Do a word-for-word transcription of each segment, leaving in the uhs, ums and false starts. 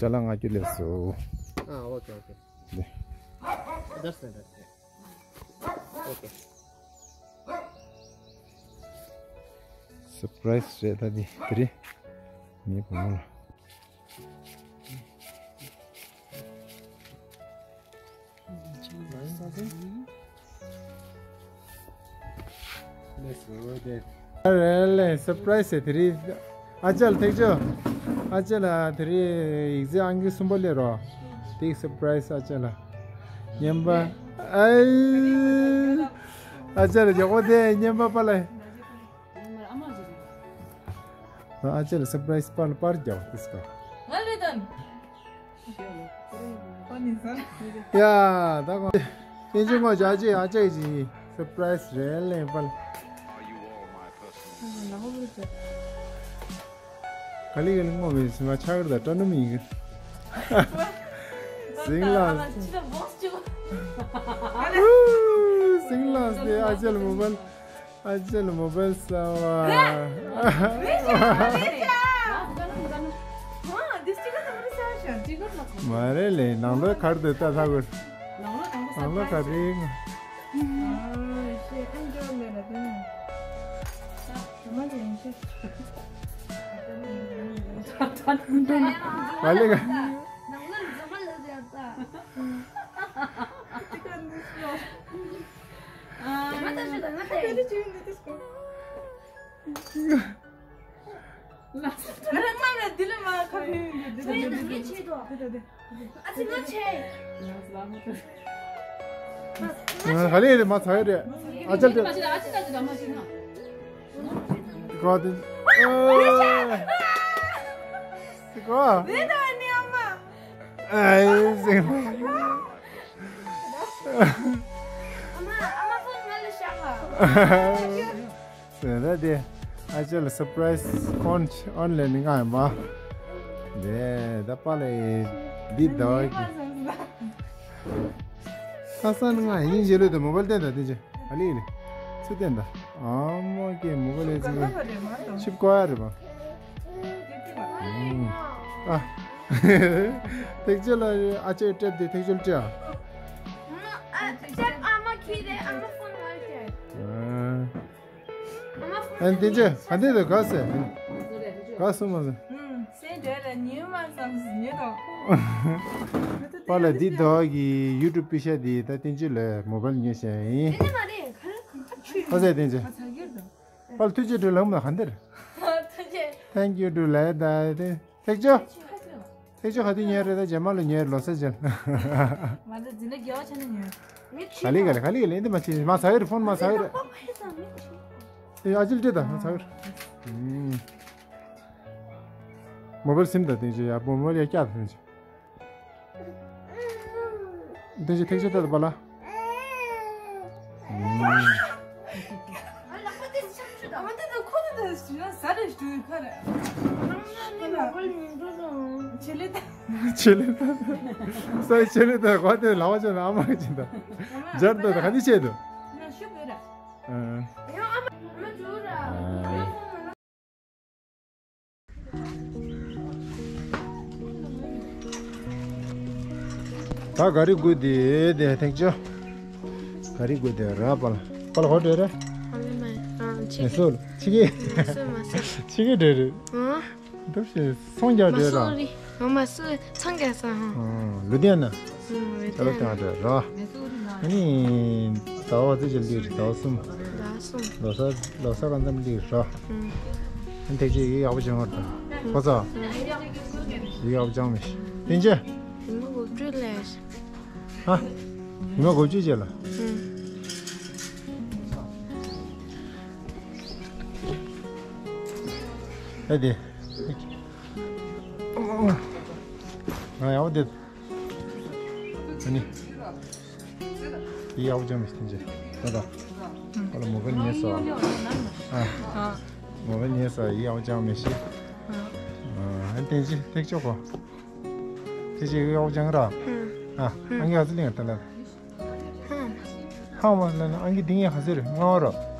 ཅ་ལག་ལྔ་བཅུ་སླེབས་སོང་། ཨ། ཨོ་ཁེ། ཨོ་ཁེ། ལེ། That's fine, that's fine. Okay. སར་པ་རའི་སི་རེད་ད་འདི། དེ་རིང་ངའི་བུ་མོ་ལ། ཨ་རེ་ལེ། སར་པ་རའི་སི་དེ་རིང་། ཨ་ཅག་ལ་ཐུག་ཆོག་ཨ་ཅག་ལ་དེ་རིང་ཡིག་ཚད་ཨང་ཀི་གསུམ་པ་སླེབས་རོགས། དེ་སར་པ་རའི་སི་ཨ་ཅག་ལ། རྔན་པ། ཨའི། ཨ་ཅག་ལ་མགྱོགས་པོ་དེ་རྔན་པ་པ་ལ། ཨ་ཅག་ལ་སར་པ་རའི་སི་པར་པར་རྒྱག་དུས་སྐབས། ང་རེད་དམ། ཡ། ད་གོ། ཏན་ཅི་ངོ་ཅག་ཅི་ཨ་ཅག་ཅི་སར་པ་རའི་སི་རེད་ལེ་པར། ག་ལེ་ག་ལེ་ངོ་བས་ང་ཆག་གི་རེད་ད་སྤྲོ་ནུ་མི་ཡིན་གི། ཟིང་ལ། ཟིང་ལ་སྟེ་ཨ་ཅག་ལ་མོ་པལ། ཨ་ཅག་ལ་མོ་པལ་གསར་བ། མ་རེད་ལེ། ནང་ལོགས་ག་རེ་འདུག་ལྟ་ཐག་གོ། ནང་ལོགས་ག་རེ་ཡིན། ག་ལེ་ག། ག་ལེ་རེད་མ་ཚ་ཡོད་རེད། ཨ་ཅག་དེ། གོ་དེ། གོ། ཨ་ཟེར། ཟེར་ན་དེ། ཨ་ཅག་ལ་སར་པ་རའི་སི་ཨོན་ཨོན་ལེན་ནི་ང་ཡིན་པ། དེ་ད་པ་ལ་འདི་ཟླ་བ་གི། ཁ་སང་ནི་ང་ཡིན་རྗེས་ལོས་དུ་མོ་བལ་བསྟན་ད་དེ་ཅི་ཨ་ལི་ལི། ཚུར་བསྟན་ད། ཨ་མ་ཀེ་མོ་བལ་ལས་ཚུར་ཆིབ་ཀོ་ཡ་རེད་པ། ཨ། ཐེག་ཆོད་ལ་ཨ་ཅེ་སྤྲད་དེ་ཐེག་ཆོད་སྤྲད་ཨ། ཨ་ཅེ་ཨ་མ་ཁྱི་རེད། ཨ་མ་ཕོན་ང་སྤྲད། ཨ་དེ་ཅི་ག་འདི་དུ་ག་ཟེ། ག་སུ་མ་ཟེ། སེ་འདྲ་ལ་ཉུལ་མ་བསམ་སུ་ཉུལ་དང་། པ་ལ་འདི་དོ་གི་ཡུ་ཊུབ་པི་ཤ་འདི་ད་བསྟན་ཅི་ལ་མོ་བལ་ཉོས་ཤ་ཡིན། ཨ་ཟེ་བསྟན་ཅི། པ་ལ་ཐུགས་རྗེ་ཆེ་ལབ་མ་ག་འདིར། Thank you to ལ་ད་དེ། ཐེག་ཆོད། ཐེག་ཆོད་ག་དུས་ཉོས་རེད། ད་རྗེས་མ་ལ་ཉོས་རེད། ལོ་སར་རྗེས། མ་ད་འཛིན་གྲྭ་དགེ་བ་ཆ་ནས་ཉོས། ག་ལེ་ག་ལེ་ག་ལེ་ག་ལེ་འདི་མ་བྱེད་མ་ཟ་ཡོད་རེད། ཕོན་མ་ཟ་ཡོད་རེད། ཨེ་ཨ་ཅིལ་སྤྲད་ད་མ་ཟ་ཡོད་རེད། མོ་བལ་སིམ་ད་དེ་ཅི་ཡ་མོ་བལ་ཡ་སྐྱ་ད་དེ་ཅི། དེ་ཅི་ཐེག་ཆོད་ད་ད་པ་ལ། ཆེ་ལེ་ད། ས་ཆེ་ལེ་ད་གོ་དེ་ལ་བ་ཅོ་ན་ཨ་མ་གི་ཅི་ད། ཇར་ད་ད་ག་ནི་ཆེ་ད། ད་ག་རེ་དགོས་དེ་དེ་ཐེག་ཆོད། ག་རེ་དགོས་དེ་ར་པ་ལ་པ་ལ་ཧོ་དེ་རེད། ཨ་ལེ་མ་ཨ་ཆི་མེ་སོ་ལ་ཆི་གེ་མ་སོ་མ་སོ་ཆི་གེ་དེ་རེད། ཨ་འདུག་ཤེས་སོང་རྒྱག་མ་དེ་སོ་ར། རི་ཨ་མ་སོ་ཚང་ག་ས་ཧ། ལུ་དེ་ན། ལུ་དེ་ན་དེ་ར། ཨ་ནི་ཟླ་བ་ཙི་ཅི་ལི་རེད། ཟླ་བ་གསུམ། ཟླ་བ་གསུམ། ལོ་གསར་ལོ་གསར་གང་འཚམ་ལི་ར། ཨ་ཐེག་ཆོད་ཡིག་ཡག་པོ་སྦྱང་བར་དང་། ཁོ་ཚོ་ཡིག་ཡག་པོ་སྦྱང་མི་ཤེས། བསྟན་ཆོད། ཡིན་མ་གོ་བཅུ་ལས། ཧ། ཉི་མ་དགུ་བཅུ་རྗེས་ལ། ཨ་དེ། ང་ཡག་པོ་དེ། ཨ་ནི། ཡིག་ཡག་པོ་སྦྱང་མི་ཤེས་ཏེ་ད་ད། ཁོ་ལ་མོ་བལ་ཉོས་སོ། ཨ། མོ་བལ་ཉོས་སོ། ཡིག་ཡག་པོ་སྦྱང་མི་ཤེས། ཨ་ཏན་ཅི་ཐེག་ཆོད་གོ། ཁྱེད་ཀྱིས་ཡག་པོ་སྦྱང་ར། ཨ། ཨང་ཀི་ཨ་ཙི་ལིང་ད་ལ། ཧང་མ་ལ་ན་ཨང་ཀི་འདི་ངས་ཧ་ཟེར་ང་བ་ར།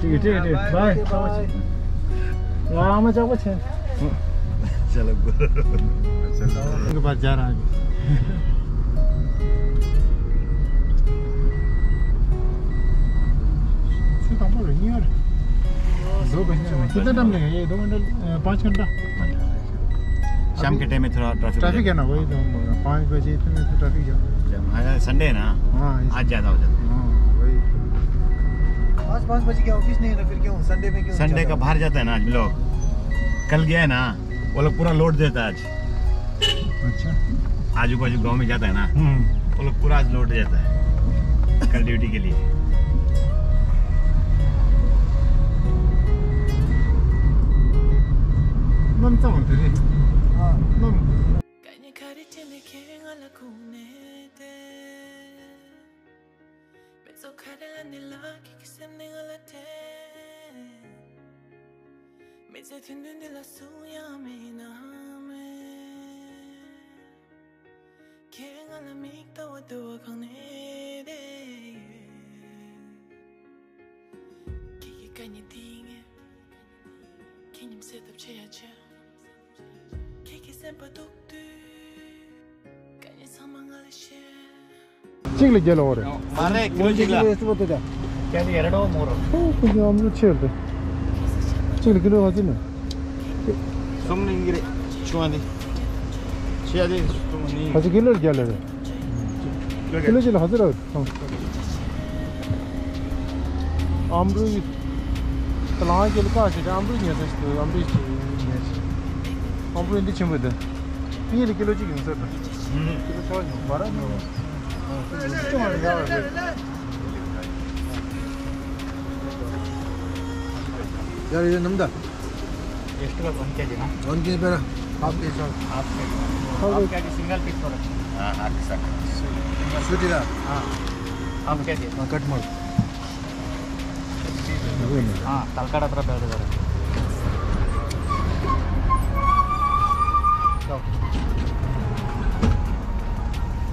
ཏིག་ཏིག་ཏིག་བཱའི། ཡ་ཨ་མ་ཅག་པོ་ཆེ། ཅ་ལག་པ། ཅ་ལག་པ། ང་པ་ཇ་རང་། कितना टाइम लगेगा ये? दो घंटा, अ, पाँच घंटा? शाम के टाइम में थोड़ा ट्रैफिक हो ट्रैफिक है जाता ना, वही तो हम बोल रहे हैं, पाँच बजे इतने में तो ट्रैफिक जाता है। अच्छा, हाँ, संडे है ना? हाँ, इस आज ज़्यादा हो जाता है। हाँ, वही। पाँच, पाँच बजे क्या ऑफिस नहीं है ना, फिर क्यों? संडे में क्यों संडे का जाता है? बाहर जाता है ना आज लोग। कल गया है ना, वो लोग पूरा लोड देता है आज। अच्छा। आजू बाजू गांव में जाता है ना, हम्म। वो लोग पूरा आज लोड जाता है कल ड्यूटी के लिए। ནམ་ཚང་དེ་རེད། ཨ། ནམ། མི་ཚེ་ཐུང་ཐུང་འདི་ལ་སུ་ཡང་མེད་ན་མེད། ཁྱེད་ང་ལ་མིག་ལྟ་བ་དུ་བ་གང་ནས་བསྡད་ཡོད། ཁྱེད་ཀྱི་དཀའ་ཉེན་འདི་ངས་ཁྱེད་མཉམ་སེལ་ཐབས་བྱེད་ཡ་བྱས། ཁྱེད་ཀྱི་སེམས་པ་སྡུག་དུས་དཀའ་ཉེན་ཚང་མ་ང་ལ་བཤད། གཅིག་ལ་བརྒྱ་ལ་འོ་རེད། མ་རེད། ཀི་ལོ་གཅིག་ལ། ཀི་ལོ་གཅིག་ལ་ཨ་མ་ལོ་ཆེ་རེད། གཅིག་ལ་ཀི་ལོ་ག་ཚོད་ན། གསུམ་ནི་ཡིན་གྱི་རེད། ཆུང་བ་འདི། ཆེ་བ་འདི་གསུམ་ནི། ད་ཆ་ཀི་ལོ་བརྒྱ་ལ་རེད། ཀི་ལོ་གཅིག་ལ་ག་ཚོད་རེད། ཨམ་རུ་ཡི། ད་ལང་ཀི་ལོ་ཀ་ཞིག་ཨམ་རུ་ཉལ་ས་ཞིག་འདུག་ཨམ་རུ་ཞིག་ཉལ་ཞིག་ཨམ་རུ་འདི་ཆེན་པོ་འདི། གཉིས་ལ་ཀི་ལོ་གཅིག་ཡོང་ས་རེད། ཀི་ལོ་ཆ་བ་ཉོ་བ་ར་ཉོ། यार, ये नमदा। एक्स्ट्रा वन केजी ना? वन केजी पे ना। Half KG sir. Half KG. Half KG single piece पर। हाँ, हाँ, सर। स्वीट इधर। हाँ। Half KG. हाँ, कट मार। हाँ, तलकाड़ा तरफ बैठ कर।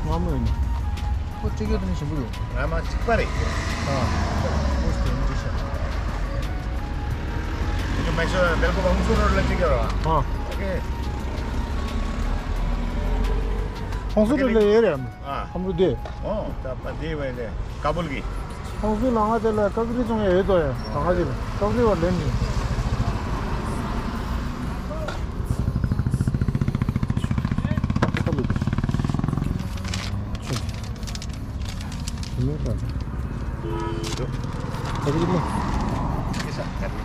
मामू है ना? वो टिकट नहीं समझ। रामा चिकपारे। हाँ। उस दिन दिशा। जो मैं सो, मेरे को हम सुन और लग गया। हाँ। ओके। हम सुन ले ये रे हम। ཨ། ཁམས་རུ་དེ། ཨོ། ད་པ་དེ་བས་ལས་ཀ་བུལ་གི། ཁོང་ཚོའི་ལ་ང་དེ་ལ་ཀག་རི་ཙང་ཡོད་དོ་ཡ། ད་ང་དེ་ལ་ཀག་རི་བར་ལེན་གི། ཁ་ལུ། ཁྱོད། ཁྱོད་མེད་པ། ཁ་ལུ་མ། ཁྱེད་ས་ཁ་ལུ།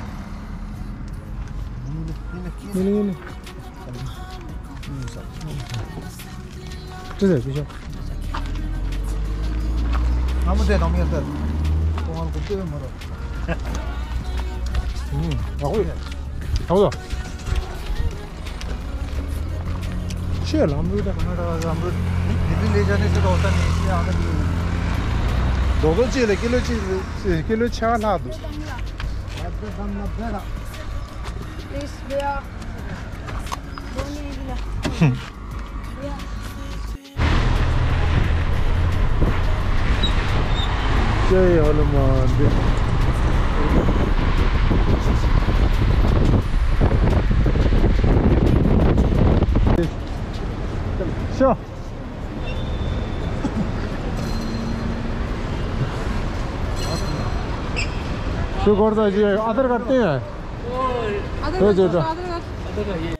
ཡིན་ནི་ཡིན་ནི། ཅི་ཟེར་ཅི་ཤོག་ང་མོ་དེ་དང་མི་ཡར་ལྟར། ཁོང་ང་ལ་གུབ་ཏེ་མ་རོ། ཨུམ། ཡག་པོ་ཡོད། ཡག་པོ་འདུག་ཆེས་ལམ་རུ་དང་ག་ན་ད་ལམ་རུ། ལི་ལི་ལི་ཅ་ནི་སི་རོ་ས་ནི་སི་ཨ་ན་གི། རྡོག་རྡོག་ཅིག་ལ་ཀི་ལོ་གཅིག་ཀི་ལོ་ཕྱེད་ཀ་ལྷག་འདུག Please, भैया। Don't eat ना। जय हनुमान। Sure। شو کر دو جی، آدھار کارڈ نہیں ہے؟ आधार तो कार्ड जो तो। आधार कार्ड।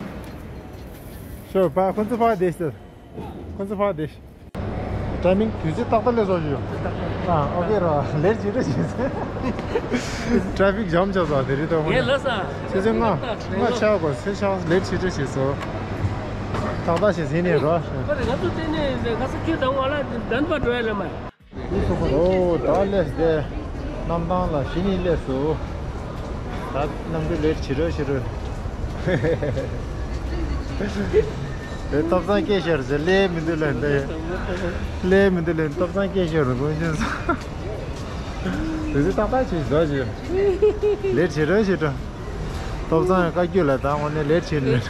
شو، پا، کون سا پا دیش سر؟ کون سا پا دیش؟ ཊའི་མིང་དུས་ཚོད་ཏག་ཏག་སླེབས་སོང་ཞུ། ཨ། ཨོ་ཁེ་ར། ལེཊ་བྱེད་རེ་བྱེད། ཊ་ཕིག་ཇམ་ཆགས་སོང་དེ་རིང་ཐོག་མ་ངས་ལབ་ས། ཆུ་ཚོད་ལྔ། ལྔ་ཆགས་དགོས་ཚེ་ཆགས་ལེཊ་བྱེད་རེ་བྱེད་སོང་། ཏག་ཏག་བྱེད་ཟིན་ནས་རོ། ཁོ་རེ་ང་ཚོ་བལྟས་ནས་ང་ཚོ་ཁྱོད་དང་ང་ལ་འདན་པ་འགྲོ་ཡ་ལ་མ། ཨོ་ད་སླེབས་ཏེ། གནམ་ཐང་ལ་གཞི་ནས་སླེབས་སོང་། ད་གནམ་གྲུ་ལེཊ་བྱེད་རོ་བྱེད་རོ། ལེ་ཐོབ་ཚང་སྐད་ཤོར་ཟེར་ལེ་མི་འདུག་ལེ་འདི། ལེ་མི་འདུག་ལེ་ཐོབ་ཚང་སྐད་ཤོར་རོ་དགོན་ཆེན་ས། དུས་ཚོད་ཏག་ཏག་བྱེད་ཟོ་བྱེད། ལེཊ་བྱེད་རོ་བྱེད་རོ། ཐོབ་ཚང་བཀའ་བཀྱོན་ལ་ད་དངོས་གནས་ལེཊ་བྱེད་ནས།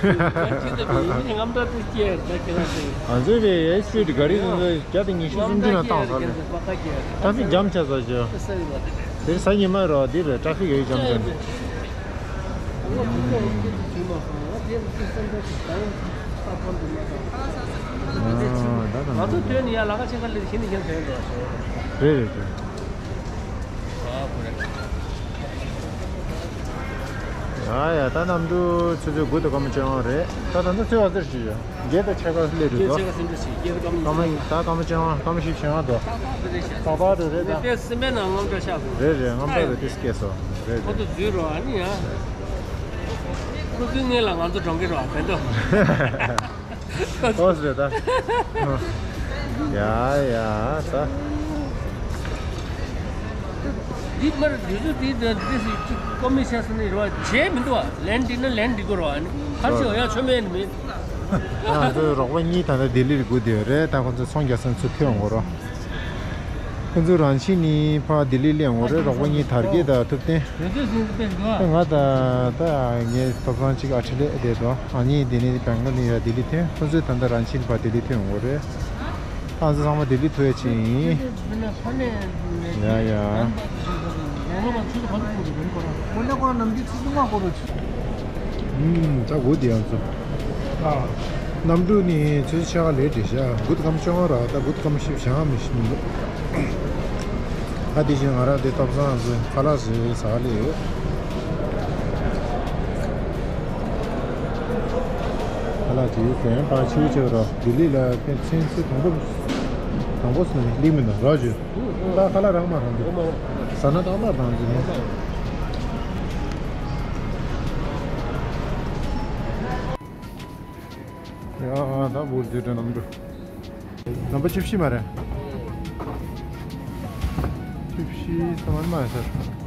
ང་ཚོའི་རེ་ཨེ་སི་པི་ཌི་ག་རེ་ཡིན་ན་བརྒྱ་དང་ཉི་ཤུ་སུམ་ཅུ་ན་བཏང་ས་ལེ། ཊ་ཕིག་ཇམ་ཆགས་ས་བྱོས། དེ་གཟའ་ཉི་མ་རོ་འདི་རེད་ཊ་ཕིག་ཡོད་ཇམ་ཆགས་འདི། ང་ཚོ་དོན་ནི་ཡ་ལ་ཁ་ཆེ་ཁ་ལེ་ཤི་ནི་ཁྱེད་དོན་རོ། རེད་རེད་རེད། ཡ་ཡ། ད་གནམ་གྲུ་ཆུ་ཚོད་དགུ་དང་སྐར་མ་བཅོ་ལྔ་རེད། ད་ད་ལྟ་ཆུ་ཚོད་ཨ་ཙི་ཞིག་ཡོད། བརྒྱད་དང་ཕྱེད་ཀ་སླེབས་རེད་དོ། ཕྱེད་ཀ་ཟིན་འགྲོ་ཞིག་བརྒྱད་དང་སྐར་མ་ད་སྐར་མ་བཅོ་ལྔ། སྐར་མ་བཞི་བཅོ་ལྔ་དོ། ཏག་ཏག་རེད་ཤག་ཏག་ཏག་རེད་རེད་ད། དེ་སེམས་པའི་ནང་དངངས་སྐྲག་ཤར་སོང་། རེད་རེད། དངངས་སྐྲག་རེད། དེ་སྐྱེས་སོང་། རེད་ཁོ་རེད། ཚོ་འཛུལ་རོགས་ཨ་ནི་ཡ། ཁོ་ཚོའི་སྔོན་ལ་ང་ཚོ་འགྲོ་གི་རོགས་ཨ་བན་དོ། ཨོ་ཟེར་ད། ཡ་ཡ་ད། འདི་མར་དུས་ཚོད་འདི་འདི་འདི་ཀོ་མི་ཤ་སི་ནི་རོ་བྱས་མི་འདུག་ཨ། ལན་འདི་ན་ལན་འདི་དགོས་རོགས་ཨ་ནི་ཁར་ཅིག་ཡང་ཆོ་མེད་ནི་མིན། ང་ཚོའི་རོགས་པ་གཉིས་ད་ལྟ་ལྡི་ལིར་སྒུག་བསྡད་ཡོད་རེད། ད་ཁོ་ཚོ་ཚོང་རྒྱག་ས་ཚུར་ཐོན་འོང་གོ་རོགས། ཁོ་ཚོ་རང་ཕྱི་ནས་ཕར་ལྡི་ལི་སླེབས་འོང་རེད། རོགས་པ་གཉིས་དར་རྒྱས་དང་ཐུབ་བསྟན། ང་ད་ད་ངའི་ཐོབ་ཐང་གཅིག་ཨ་ཁྲི་ལས་བསྡད་དོ། ཨ་ནི་འདི་ནས་བེང་ལོར་ནས་ཡར་ལྡི་ལི་ཐོན། ཁོ་ཚོས་ད་ལྟ་རང་ཕྱི་ནས་ཕར་ལྡི་ལི་ཐོན་འོང་རེད། ཨ་ཚོ་ཚང་མ་ལྡི་ལི་ཐོན་ཡ་ཅིག་ཡིན། ཡ་ཡ། ཨུམ། ད་དགུ་དེ་ཡང་ཚོ། ཨ། གནམ་གྲུ་ནི་ཆུ་ཚོད་ཕྱེད་ཀ་ལས་བྲེལ་ཤག་དགུ་དང་སྐར་མ་བཅོ་ལྔ་ར། ད་དགུ་དང་སྐར་མ་བཞི་བཅོ་ལྔ་མི་ཤི་མི་འདུག་ད་དེ་བཞིན་ང་རང་དེ་ཐོབ་ཚང་ཚོ་ཁ་ལག་ཟོས་ཟ་ག་སླེབས་ཡོད། ཁ་ལག་དེ་གན་པ་ཆུ་ཆེ་ར། ལྡི་ལི་ལ་ཕན་ཚུན་ཚོད་དང་པོ་དང་པོ་སོང་ནས་སླེབས་མི་འདུག་ར་ཇུ། ད་ཁ་ལག་རག་མ་རག་འདུག་ཟ་ན་ཏག་ཏག་དང་ཟིན་ནས། ཡ་ད་བོར་རྗེས་དྲན་གནམ་གྲུ། ནམ་པ་བཅུ་བཞི་མ་རེད། བཅུ་བཞི་ཙམ་མ་རེད་ཟེར།